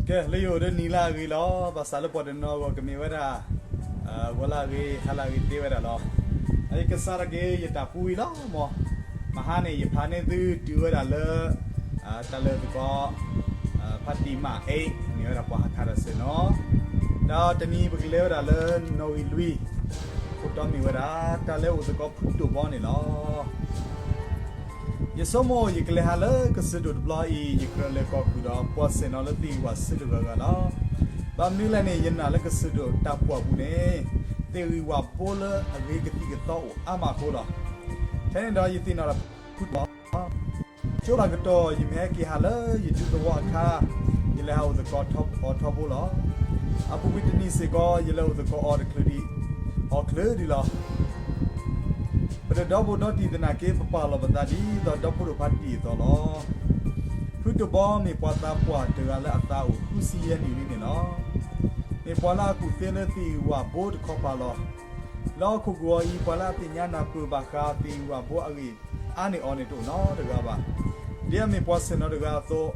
ကဲ လၢယအိၣ်ဒီးနံၤလၢအဂ့ၤလီၤ. ဘၣ်ဆၣ်လၢပှၤတနီၤအဂီၢ်ကမ့ၢ်ဝဲဒၣ် ဂီၤလၢအဂ့ၤ ဟါလၢအဂ့ၤသ့ဝဲဒၣ်လီၤ. ယကစးထီၣ်က့ၤယတၢ်ပူဝံၤလီၤမၢ်. မဟါန့ၣ် ယဖးန့ၢ်သုတုၤဝဲဒၣ်လၢ တၢ်လဲၤသကိး ဖါတံၢ်မးအ့ မ့ၢ်ဝဲဒၣ်ပှၤဟးခးတၢ်ဆ့ၣ်နီၤ, ဒီးတနံၤပကလဲၤဝဲဒၣ်လၢနီၣ်ဂံၢ်လွံၢ်, ခိၣ်တီမ့ၢ်ဝဲဒၣ် တၢ်လဲၤအိၣ်သကိးဖုတိၢ်ဘီန့ၣ်လီၤ. ယဆိကမိၣ် ယကလဲၤဟးလၢကစၢၢ်ဒိၣ်တဘျီအံၤ ယကြၢးလဲၤကီၢ်ဃုာ်ဒီးပှၤဆ့ၣ်နီၤလၢသ့ၣ်ဂံၢ်ဝၣ်ဆၢတဂၤဂၤလီၤ. ဘၣ်မနုၤလဲၣ်န့ၣ် ယနာ်လၢကစၢၢ်ဒိၣ်တၢ်ပှၢ်ပူၤန့ၣ် သ့ၣ်ဂံၢ်ဝၣ်ဘိလၢအဂ့ၤကသံၣ်ကသီအိၣ်အါမးအဃိလီၤ. ထဲန့ၣ်ဒီးယသ့ၣ်နီၣ်ထီၣ်ဖုတိၢ်ဘီ ကၠိဘၣ်ကတီၢ် ယမ့ၢ်ဟဲက့ၤဟးလၢယဒူသဝီအခါ ယလဲၤဟးအိၣ်သကိးအီၤထီဘိလီၤ. အပူၤကွံာ်တနံၣ်စ့ၢ်ကီး ယလဲၤအိၣ်သကိးအီၤတချုးဒံး အီၤချုးဒံးလီၤ. ပတဒီဘိးဒီတံၢ်သနာ်က့ ပပာ်လီၤပသးဒ်သိးဒီဖိဒိၣ်ဖါတံၢ်အသိးလီၤ. ဖုတိၢ်ဘီမ့ၢ်ပှၤသးပှၢ်တဂၤလၢအသးအိၣ်ဃုဆံယဲၢ်နံၣ်လံန့ၣ်လီၤ. မ့ၢ်ပှၤလၢအကူၣ်သ့လၢသ့ၣ်ဂံၢ်ဝၣ်ဘိတခီပၤလီၤ. လၢဟီၣ်ခိၣ်ကဝီၤအံၤ ပှၤလၢအသ့ၣ်ညါနၢ်ပၢၢ်ဘၣ်ဃးသ့ၣ်ဂံၢ်ဝၣ်ဘိအဂ့ၢ်အါန့ၢ်အီၤန့ၣ်တအိၣ်နီတဂၤဘၣ်. ဒ်အမ့ၢ်ပှၤဆ့ၣ်နီၤတဂၤအသိး,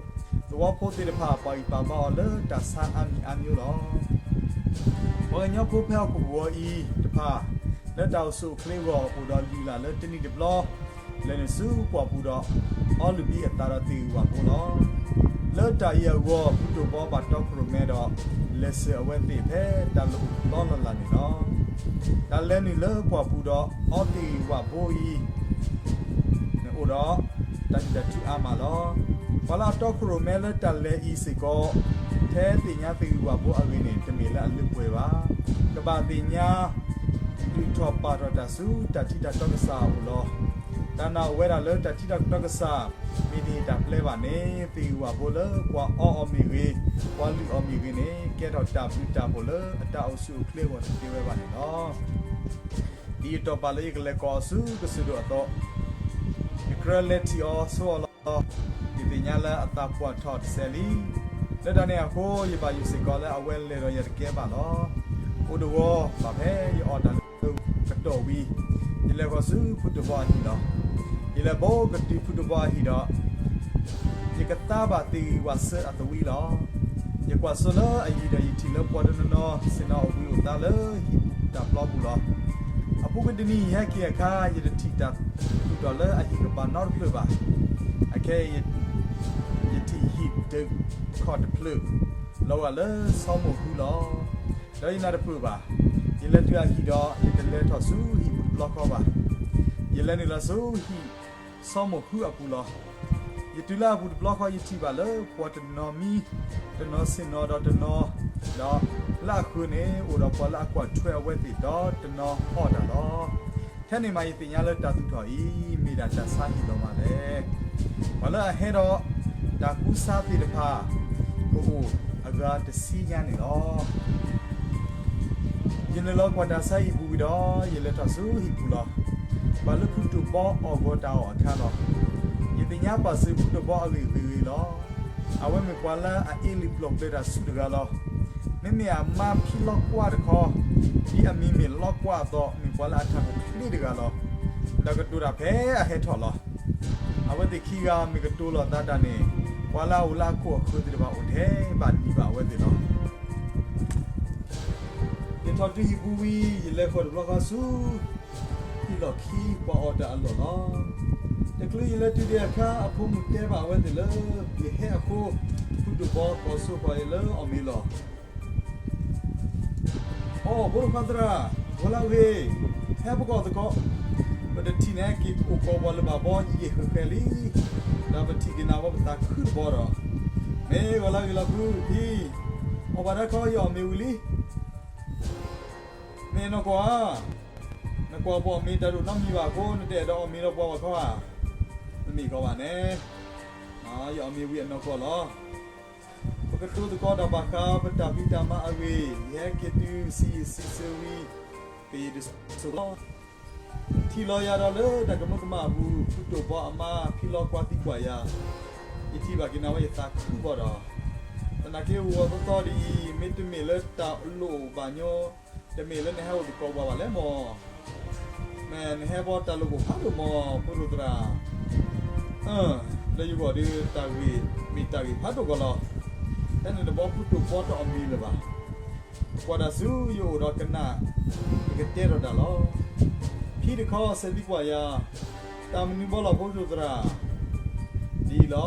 သဝီဖိသ့ၣ်တဖၣ် ပာ်ဂံၢ်ပာ်ဘါအီၤလၢတၢ်ဆါအါမံၤအါမံၤလီၤ. ပှၤကညီဖိဖဲဟီၣ်ခိၣ်ကဝီၤအံၤတဖၣ် လၢတၢ်အိၣ်ဆူၣ်အိၣ်ချ့အဂီၢ် အိၣ်ဒီးလုၢ်လၢ်လၢတနံၤတဘျီ လဲၤနုာ်ဆူပှၢ်ပူၤဒီး အီလုၢ်ဘံအသးဒီးသ့ၣ်ဂံၢ်ဝၣ်ဘိလီၤ. လၢတၢ်အံၤအဂီၢ် ဖုတိၢ်ဘီဘၣ်တီခိၣ်ရိၣ်မဲဒီး လဲၤဆှၢအဝဲသ့ၣ်ဖဲတၢ်လီၢ်အိၣ်ဘှီလီၢ်လၢ်န့ၣ်လီၤ. တၢ်လဲၤနုာ်လၢပှၢ်ပူၤဒီးအီသ့ၣ်ဂံၢ်ဝၣ်ဘိအံၤ အိၣ်ဒီးတၢ်စံးတၢ်ထုအါမးလီၤ. ပှၤလၢအတီခိၣ်ရိၣ်မဲလၢတၢ်လဲၤအံၤစ့ၢ်ကီး ထဲသ့ၣ်ညါသ့ၣ်ဂံၢ်ဝၣ်ဘိအဂ့ၢ်န့ၣ် တမ့ၢ်လၢအလၢပှဲၤဘၣ်. ကဘၣ်သ့ၣ်ညါ ဒုးထီၣ်ပာ်ထီၣ်တၢ်ဆူတၢ်ထံတၢ်တီကစၢ်အအိၣ်လီၤ. တၢ်နာ်အိၣ်ဝဲဒၣ်လၢတၢ်ထံတၢ်တီကစၢ် မ့ၢ်တဟ့ၣ်တၢ်ပျဲဘၣ်န့ၣ် သ့ၣ်ဂံၢ်ဝၣ်ဘိလၢပှၤအီအီၤမ့ၢ်ဂ့ၤ, ပှၤလုၢ်အီၤမ့ၢ်ဂ့ၤန့ၣ် ကဲထီၣ်တၢ်ဘျုးတၢ်ဖှိၣ်လၢအတၢ်အိၣ်ဆူၣ်အိၣ်ချ့အဂီၢ်တသ့ဝဲဘၣ်န့ၣ်လီၤ. ဒ်ယတီၢ်ပာ်လၢယကလဲၤကီၢ်ဆူကစၢၢ်ဒိၣ်အသိး, ယကြၢးလဲၤထံၣ်အီၤဆိအီၤလီၤ. ယသ့ၣ်ညါလၢအသးပှၢ်ထီၣ်တစဲးလံ. လၢတၢ်န့ၣ်အဃိ ယဘၣ်ယိၣ်စ့ၢ်ကီးလၢအဝဲလဲၤဒီးယၤတကဲဘၣ်လီၤ. အိၣ်တဝီဘၣ်ဖဲယအီၣ်တၢ်လၢကတီၢ်ဝံၤ, ယလဲၤဃီၤဆူဖုတိၢ်ဘီအဟံၣ်လီၤ. ယလဲၤဘိကတုၤဖုတိၢ်ဘီအဟံၣ်ဒီး ယကသါဘၣ်သ့ၣ်ဂံၢ်ဝၣ်ဆၢအသဝံလီၤ. ယကွၢ်စိလၢအယံၤဒီးယထံၣ်လၢပှၤတနီၤနီၤ ဆ့ၣ်နီၤအိၣ်ဘှံးအိၣ်သါလၢဟံၣ်ပူၤတၢ်ပျီပူၤလီၤ. အပူၤကွံာ်တနံၤယဟဲက့ၤအခါ ယတထံၣ်တၢ်သူၣ်ထီၣ်လၢအဟံၣ်ကဘၣ်နီတဖျၢၣ်ဘၣ်. အခဲအံၤ ယထံၣ်ဟံၣ်တခီၣ်တဖျၢၣ် လီၤဂာ်လၢဆီမိၢ်ဟုလီၤ. ဒီးယနၢ်တပၢၢ်ဘၣ်. ယလဲၤတုၤအဟံၣ်ဒီး ယတလဲၤထီၣ်ဆူဟံၣ်ပူၤတဘျီဃီဘၣ်. ယလဲၤနုာ်လီၤဆူဟံၣ်ဆီမိၢ်ဟုအပူၤလီၤ. ယတုၤလၢအပူၤတဘျီဃီ ယထံၣ်ဘၣ်လၢပှၤတနီၤမံ တနီၤဆ့ၣ်နီၤဒီးတနီၤ, ဒီးလၢအဃၢၤန့ၣ် အိၣ်ဒီးပှၤလၢအကွၢ်ထွဲအဝဲသ့ၣ်ဒီးတနီၤအီၣ်တၢ်လီၤ. ထဲန့ၣ်မးယသ့ၣ်ညါလၢတၢ်သူၣ်ထီၣ်အံၤ မ့ၢ်ဒၣ်တၢ်ဆါဟံၣ်လီၤမးလဲၣ်. ပှၤလၢအဟဲဒီးတၢ်ကူစါသ့ၣ်တဖၣ် ကအိၣ်အဂၤတဆံညါန့ၣ်လီၤ. ယနုာ်လီၤကွၢ်တၢ်ဆါဟံၣ်ပူၤဝံၤဒီး ယလဲၤထီၣ်ဆူဟံၣ်ပူၤလီၤ. ဘၣ်လၢဖုတိၢ်ဘီအီၣ်ဂီၤတၢ်အီၣ်အခါလီၤ. ယသ့ၣ်ညါပာ်စၢၤဖုတိၢ်ဘီအဂ့ၢ်ဂ့ၤဂ့ၤလီၤ. အဝဲမ့ၢ်ပှၤလၢအအ့ၣ်လိာ်ပျီၢ်ပျဲၤတၢ်ဆူၣ်တဂၤလီၤ. မ့မ့ၢ်အမါဖံလီကွၢ်တခီ, ဒ်အမံၤမ့ၢ်လီကွၢ်အသိး မ့ၢ်ပှၤလၢအထးခိၣ်ချ့တဂၤလီၤ. ဒီးကတိၤတၢ်ဖဲအဟဲထီၣ်လီၤ. အဝဲသ့ၣ်ခံဂၤမ့ၢ်ကတိၤလီၤသးတၢ်န့ၣ်, ပှၤလၢအအိၣ်လၢအခိၣ်အဃၢၤသ့ၣ်တဖၣ်အိၣ်ထဲဘၣ်နံၤဘၣ်အဝဲသ့ၣ်လီၤ. ယထီၣ်တုၤဟံၣ်ပူၤဝံၤ ယလဲၤဃီၤတဘျီဃီဆူ ဟံၣ်လီၢ်ခံပှၤအီၣ်တၢ်အလီၢ်လီၤ. တချုးယလဲၤတုၤဒံးအခါ အဖိမုၣ်တဲဘၣ်အဝဲသ့ၣ်လၢ ယဟဲအဃိ ဖုတိၢ်ဘီကိးဆိပှၤအံၤလၢအီၣ်မ့ၤလီၤ. အိ ဖိဒိၣ်ခွါသရၣ်, ဂီၤလၢအဂ့ၤ, ဟဲပကီၢ်သကိး, ပတထံၣ်န့ၣ်က့ၤအိၣ်ကိးပှၤလၢၤဘၣ်ဘီ ယံာ်ဃဲဃဲလံ, ဒီးပထံၣ်က့ၤနၤဘီပသးခုတဘီဒီး, မ့ၢ်ဂီၤလၢအဂ့ၤလီၤဖုဖံ, အီၣ်ဘၣ်တၢ်ခီ ယအီၣ်မ့ၤဝံၤလံ. မ့ၢ်အနီၢ်ကီၢ်ဧါ, နကွၢ်ပှၤအီၣ်မ့ၤတၢ်ဒိၣ်နီတမံၤဘၣ်အဃိ နတအဲၣ်ဒိးအီၣ်မ့ၤဒီးပှၤဘၣ်ခီဧါ. တမ့ၢ်ခီဘၣ်န့ၣ်, ယအီၣ်မ့ၤဝံၤအနီၢ်ကီၢ်လီၤ. ပကတိၤသကိးတၢ်ဘၣ်ဃးပတၢ်ဖံးတၢ်မၤအဂ့ၢ်, ယဟဲက့ၤတုၤစံယံာ်စံဆၢဝံၤ, ကယံာ်တစိၤလီၤ. ထံၣ်လီၤယၤဒီးလၢတၢ်ကမၢကမၣ်အပူၤ, ဖုတိၢ်ဘီအမါဖံလီကွၢ်သံကွၢ်ယၤ, ယထံၣ်ဘၣ်က့ၤနၤဝဲယသးခုဘီဒီး, သနာ်က့ဂီၤသီသီဒ်အံၤ မ့တမ့ၢ်လၢတၢ်လိၣ်ဘၣ်ညီ, တမ့ၢ်လၢနဟဲအိၣ်သကိးပှၤဘၣ်လဲၣ်မီၢ်. မ့ၢ်နဟဲဘီတၢ်လိၣ်ဘၣ်ဖးဒိၣ်မီၢ် ဖိဒိၣ်သရၣ်. လၢယဂီၢ်ဒီးတၢ်ဂ့ၢ်မ့ၢ်တၢ်ဂ့ၢ်ဖးဒိၣ်ကီးလီၤ. ဖဲန့ၣ်တဘျီဖုတိာ်ဘီတအီၣ်မ့ၤလၢၤဘၣ်. ကွၢ်တၢ်ဆူယအိၣ်ဒီးကနၣ်, ယကတဲထီၣ်တၢ်လီၤ. ဖံတခီစဲးသံကွၢ်ယၤ, တၢ်မနုၤဘီလီၤဖိဒိၣ်သရၣ်, ဒ်အံၤလီၤ.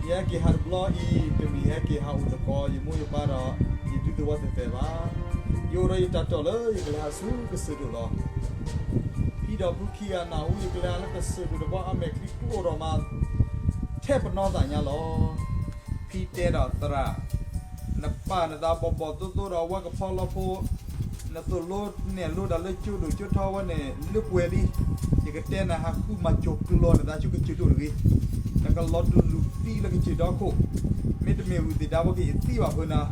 ယဟဲက့ၤဟးတဘျီအံၤ တမ့ၢ်ဟဲက့ၤဟးအိၣ်သကိးယမိၢ်ယပၢ်ဒီး ယဒူသဝီသဲးသဲးဘၣ်. ယအိၣ်ဒီးယတၢ်တီၢ်လၢယကလဲၤဟးဆူကစၢၢ်ဒိၣ်လီၤ. ဖံဒီးဖုခံဂၤနၢ်ဟူယကလဲၤဟးလၢကစၢၢ်ဒိၣ်တဘျီ အမဲာ်ချံကျိဒီးမး ထဲပနီၢ်သးညါလီၤ. ဖံတဲဒီးသရၣ်, နပာ်နသးဘီၣ်ဘီၣ်သိသိဒီးအဝဲကဖီလီဖိ, နသိၣ်လိနဲၣ်လိတၢ်လၢကၠိဒိၣ်ကၠိထီဝဲန့ၣ် လၢပှဲၤလံ. ယကတဲနၤဟးဃုမၤကၠီၤကျီၤနသးဆူကစၢၢ်ဒိၣ်တဂ့ၤ. နကလီၤတူၢ်လူၢ်သံလၢကစၢၢ်ဒီခိၣ်, မ့တမ့ၢ်ဝံၤသ့ၣ်ဒါဝဲက့ၤယသံဘၣ်ဖုနၤ,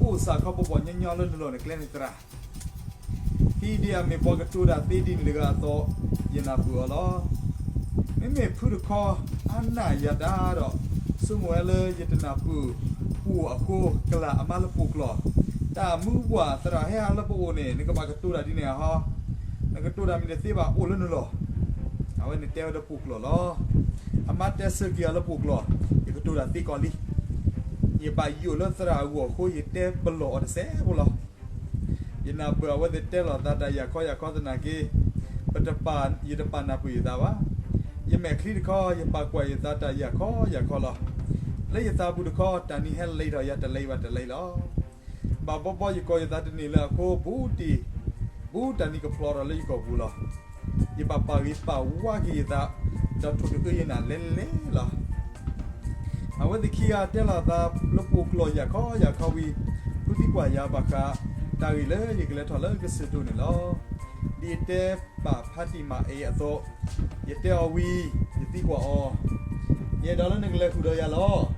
အိၣ်စၢ်ခီဘီၣ်ဘီၣ်ညီညီလၢနလီၢ်နကျဲန့ၣ်သရၣ်. ဖံဒ်အမ့ၢ်ပှၤကတိၤတၢ်သ့ဒ်န့ၣ်တဂၤအသိး, ယနၢ်ပၢၢ်အီၤလီၤ. မ့မ့ၢ်ဖုတခီ အါနၢ်ယၤတၢ်ဒီး ဆိကမိၣ်ဝဲလၢယတနၢ်ပၢၢ်အိၣ်အဃိ ကလၢ်အမါလၢပှိၢ်ကျီၢ်, တၢ်မူပှၢ်သရၣ်ဟဲဟးလၢပအိၣ်န့ၣ် နကဘၣ်ကတိၤတၢ်ဒ်န့ၣ်အဟီ, နကတိၤတၢ်မ့ၢ်တသ့ဘၣ်အိၣ်လၢနလီၢ်. အဝဲန့ၣ်တဲဝဲလၢပှိၢ်ကျီၢ်လီၤ. အမါတဲဆၢက့ၤအီၤလၢပှိၢ်ကျီၢ်, ယကတိၤတၢ်သ့ကီးလံ. ယဘၣ်ယိၣ်လၢသရၣ်အဂီၢ်အဃိ ယတဲပလီၢ်အီၤတစဲးဖိလီၤ. ယနၢ်ပၢၢ်အဝဲသ့ၣ်တဲလီၤသးတၢ်ယာ်ခီယာ်ခီသနာ်က့, ပတပာ်, ယတပာ်နၢ်ပၢၢ်ယသးဘၣ်. ယမဲာ်ချံတခီ ယပာ်ကွၢ်ယသးတၢ်ယာ်ခီယာ်ခီလီၤ. လၢယသးပူၤတခီ တၢ်နံၤဟဲလံထီၣ်ယၤတလံဘၣ်တလံလီၤ. ဘၣ်ဘီဘီယကိးယသးတန့ၢ်လၢအဃိ ဘူးတံၢ်, ဘူးတၢ်နံၤကဖျီထီၣ်လၢယကိာ်ပူၤလီၤ. ယဘၣ်ပာ်ဂ့ၤပာ်ဝါက့ၤယသး, ဒီးထိၣ်တအၢယနၢ်လဲၤလဲၤလီၤ. အဝဲသ့ၣ်ခံဂၤတဲလီၤသးလၢပှိၢ်ကျီၢ်ယာ်ခီယာ်ခီဝံၤ, ဖုသံကွၢ်ယၤဘၣ်ဃး တၢ်ဂ့ၢ်လၢယကလဲၤထီၣ်လၢကစၢၢ်ဒိၣ်န့ၣ်လီၤ. ဒ်ယတဲဘၣ်ဖါတံၢ်မၤအ့အသိး, ယတဲအီၤဝံၤ, ယသံကွၢ်အီၤ, ယအဲၣ်ဒိးလၢနကလဲၤဃုာ်ဒီးယၤလီၤ.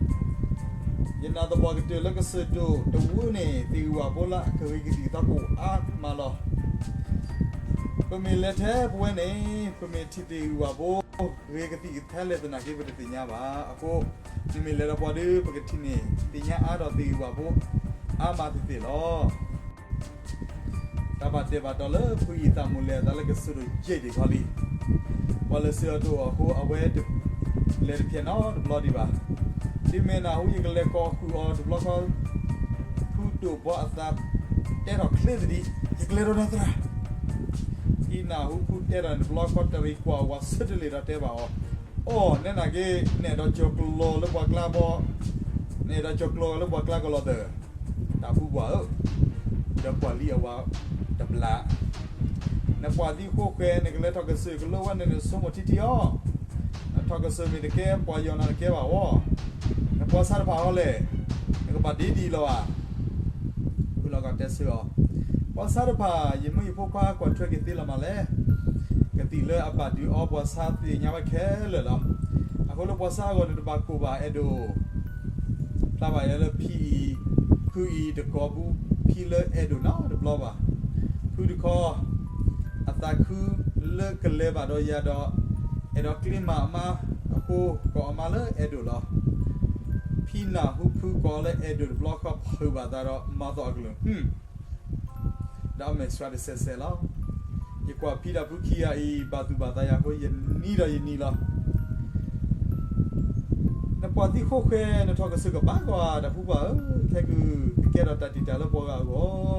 ယနၢ်သပှၢ်ကတၢၢ်လၢကစၢၢ်ဒိၣ်တဝၢန့ၣ် သ့ၣ်ဂံၢ်ဝၣ်ဘိလၢအကဂ့ၤကသံၣ်ကသီကအိၣ်အါမးလီၤ. ပမ့ၢ်လဲၤထဲပဝဲန့ၣ် ပမ့ၢ်ထံၣ်သ့ၣ်ဂံၢ်ဝၣ်ဘိ ဂ့ၤကသံၣ်ကသီထဲလဲၣ်သနာ်က့ ပတသ့ၣ်ညါဘၣ်. အဃိ နမ့ၢ်လဲၤဒီးပှၤဒီး ပကထံၣ်န့ၢ်သ့ၣ်ညါအါထီၣ်သ့ၣ်ဂံၢ်ဝၣ်ဘိ အါမးသ့ၣ်သ့ၣ်လီၤ. တၢ်ဘၣ်ဒဲးဘၣ်တီၤလၢဖုအံၤသးမိၣ်လဲၤအသးလၢကစၢၢ်ဒိၣ်ယဲၢ်ဒံးခီလံ. ပှၤလၢာ်စၢၤအီၤတအိၣ်အဃိ အဝဲတလဲၤတဖျဲၣ်နီတဘျီဒံးဘၣ်. တုၤမ့ၢ်နၢ်ဟူယကလဲၤကိးဃုာ်အီၤတဘျီဃီ, ဖုတိာ်ဘီအသးတဲထီၣ်ချ့သဒံး, ယကလဲၤဒီးနၤသရၣ်. ဖံနၢ်ဟူဖုတဲထီၣ်န့ၣ်တဘျီဃီ တရံးကွၢ်ဝဲဆၢတလ့ၢ်ဒီးတဲဘၣ်အီၤ, အိၣ် နဲနာ်က့ နအဲၣ်ဒိးကၠီၤကျီၤလၢပှၤကျါဘီ, နအဲၣ်ဒိးကၠီၤကျီၤလၢပှၤကျါကလီၤသၢၣ်, တၢ်ဖုပှၢ်ဧၢ, ဒီးကွၢ်လံအဝၤတဘျီ နပှၤသံဃိဃဲ နကလဲၤထီၣ်ကစၢၢ်ကလိဝဲန့ၣ် နဆိကမိၣ်ထံထံအီၤ, နထီၣ်ကစၢၢ်မ့ၢ်တကဲ ပှၤယီၤနၤတကဲဘၣ်ဝဲ, နပှၤဆါတဖၣ်ဟီလဲၣ်, နကဘၣ်ဒ်ဒ်လီၤဧါ. ဖုလီၤကီးတဲဆၢအီၤ, ပှၤဆါတဖၣ် ယမုၢ်ယဖိခွါကွၢ်ထွဲက့ၤသ့လီၤမးလဲၣ်. ကသံၣ်လၢအဘၣ်ဒုးအီပှၤဆါသ့ၣ်ညါဝဲခဲလၢာ်လီၤ. အဃိလၢပှၤဆါအဂီၢ်န့ၣ် တဘၣ်ကိၢ်ဘၣ်အဲၣ်ဒိး ဖျါဘၣ်ယဲလၢဖံအံၤ, ဖုအံၤတကိးဘူးဖံလၢအဲၣ်ဒိးနီတဘျီဘၣ်. ဖုတခီ အသးခုလၢကလဲၤဘၣ်ဒီးယၤဒီး အဲၣ်ဒိးကျ့မၤအမါအဃိ ကိးအမါလၢအဲၣ်ဒိးလီၤ. ဖံနၢ်ဟူဖုကိးလၢအဲၣ်ဒိးတဘျီဃီ ဖုးဘၣ်သးဒီးမၤသီၣ်အကလုၢ် ဒီးအမဲာ်ဆှးတစဲးစဲးလီၤ. ယကွၢ်ဖံဒီးဖုခံဂၤအံၤ ဘၣ်သူၣ်ဘၣ်သးယၤအဃိ ယနံၤဒီးယနံၤလီၤ. နပှၤသံဃိဃဲ နထီၣ်ကစၢၢ်ကဘၣ်ကွၢ် တၢ်ဖုပှၢ်ဧၢ, ခဲကုၢ်ကကဲထီၣ်တၢ်တံာ်တာ်လၢပှၤဂၤအဂီၢ်.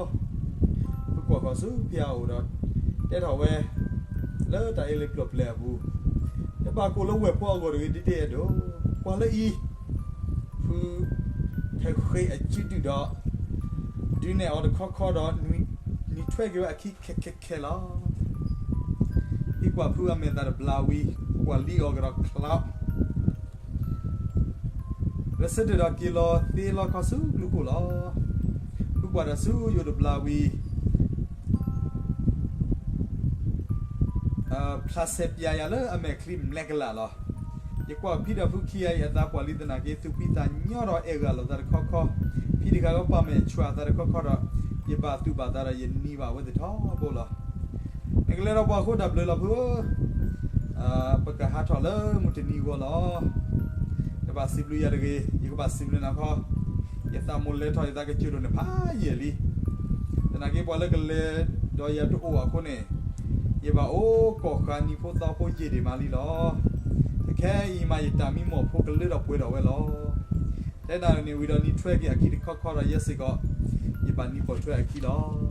ဖုကွၢ်ဃီၤဆူဖံအအိၣ်ဒီး တဲထီၣ်ဝဲ လၢတၢ်အ့လ့ပျိာ်ပျဲအပူၤ, တဘၣ်ကိၢ်လၢဝဲၢ်ဖိအဂီၢ်တဂ့ၤ ဒ်တဲအဲၣ်ဒိး, ကွၢ်လၢအံၤ ဖုထဲဃ့အစုဒုၣ်ဒီး ဒုးနဲၣ်အီၤတခီခီဒီး နံၤထွဲက့ၤဝဲအခံခဲခဲခဲလီၤ. ဖံကွၢ်ဖုအမဲာ်သးတဘျါဝံၤ ကွၢ်လံအီၤကဒီးချါ လၢဆၢထၢၣ်ဒီးက့ၤလီၤသ့လီၤခီဆူကျူခိၣ်လီၤ. ဖုကွၢ်တၢ်ဆူယအိၣ်တဘျါဝံၤ ဖျါဆဲးပၠးယၤလၢအမဲာ်ချံမဲာ်ကလၢ်လီၤ. ယကွၢ်ဖံဒီးဖုခံဂၤအံၤ အသးပှၢ်လံသနာ်က့ သူၣ်ဖှံသးညီဒီးအဲၣ်ဂၢၢ်လိာ်သးတခီခီ, ဖံတဂၤလၢပာ်မဲာ်ဆှးအသးတခီခီဒီး ယဘၣ်သူၣ်ဘၣ်သးဒီးယနံၤဘၣ်ဝဲသ့ၣ်ထီဘိလီၤ. နကလဲၤဒီးပှၤအဃိတၢ်ဘျုးလီၤဖုဧၢ, ပကဟးထီၣ်လၢမုၢ်တနံၤအဂီၢ်လီၤ. နဘၣ်စံးဘျုးယၤတဂ့ၤ, ယကဘၣ်စံးဘျုးနၤခီ, ယသးမိၣ်လဲၤထီၣ်ယသးကစၢၢ်ဒိၣ်န့ၣ်ဖးယံာ်လံ. သနာ်က့ပှၤလၢကလဲၤဒီးယၤတအိၣ်အဃိန့ၣ်, ယဘၣ်အိၣ်ကီၢ်ဃာ်နံၤဖိသီဖိယံာ်ဒံးမးလံလီၤ. ခဲအံၤမးယတၢ်မံမီၢ်ဖိကလၢထီၣ်ပှဲၤထီၣ်ဝဲလီၤ. တဲနၤန့ၣ်ဝံၤဒီးနံၤထွဲက့ၤအခံတခီခီဒီး ယဲစ့ၢ်ကီး ယဘၣ်နံၤပိာ်ထွဲအခံလီၤ.